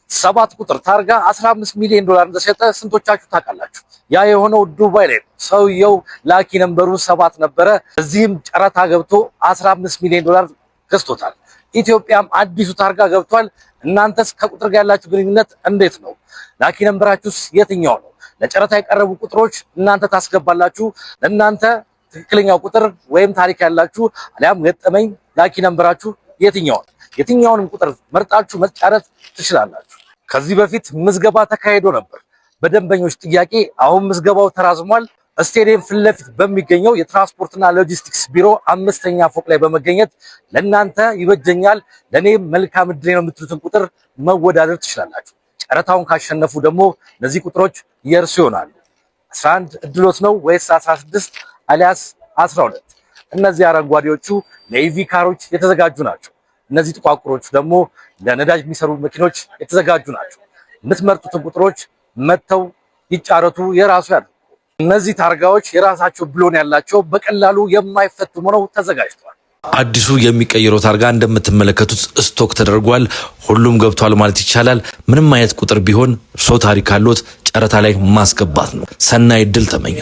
7 ቁጥር ታርጋ 15 ሚሊዮን ዶላር እንደተሸጠ ስንቶቻችሁ ታውቃላችሁ? ያ የሆነው ዱባይ ላይ ነው። ሰውየው lucky number ኡ 7 ነበረ። እዚህም ጨረታ ገብቶ 15 ሚሊዮን ዶላር ገዝቶታል። ኢትዮጵያም አዲሱ ታርጋ ገብቷል። እናንተስ ከቁጥር ጋር ያላችሁ ግንኙነት እንዴት ነው? Lucky number ኣችሁስ የትኛው ነው? ለጨረታ የቀረቡ ቁጥሮች እናንተ ታስገባላችሁ። ለእናንተ ትክክለኛው ቁጥር ወይም ታሪክ ያላችሁ አሊያም ገጠመኝ lucky number ኣችሁ የትኛው ነው? የትኛውንም ቁጥር መርጣችሁ መጫረት ትችላላችሁ። ከዚህ በፊት ምዝገባ ተካሂዶ ነበር በደንበኞች ጥያቄ። አሁን ምዝገባው ተራዝሟል። ስቴዲየም ፊት ለፊት በሚገኘው የትራንስፖርትና ሎጂስቲክስ ቢሮ 5ኛ ፎቅ ላይ በመገኘት ለእናንተ ይበጀኛል፣ ለእኔ መልካም እድሌ ነው የምትሉትን ቁጥር መወዳደር ትችላላችሁ። ጨረታውን ካሸነፉ ደግሞ እነዚህ ቁጥሮች የእርሱ ይሆናሉ። 11 እድሎት ነው ወይስ 16 አሊያስ 12? እነዚህ አረንጓዴዎቹ ለ EV car ኦች የተዘጋጁ ናቸው። እነዚህ ጥቋቁሮቹ ደግሞ ለነዳጅ የሚሰሩ መኪኖች የተዘጋጁ ናቸው። የምትመርጡትን ቁጥሮች መጥተው ይጫረቱ፣ የራሱ ያድርጉ። እነዚህ ታርጋዎች የራሳቸው ብሎን ያላቸው በቀላሉ የማይፈቱ ሆነው ተዘጋጅተዋል። አዲሱ የሚቀየረው ታርጋ እንደምትመለከቱት stock ተደርጓል። ሁሉም ገብቷል ማለት ይቻላል። ምንም አይነት ቁጥር ቢሆን ሰው ታሪክ ካሎት ጨረታ ላይ ማስገባት ነው። ሰናይ እድል ተመኘ።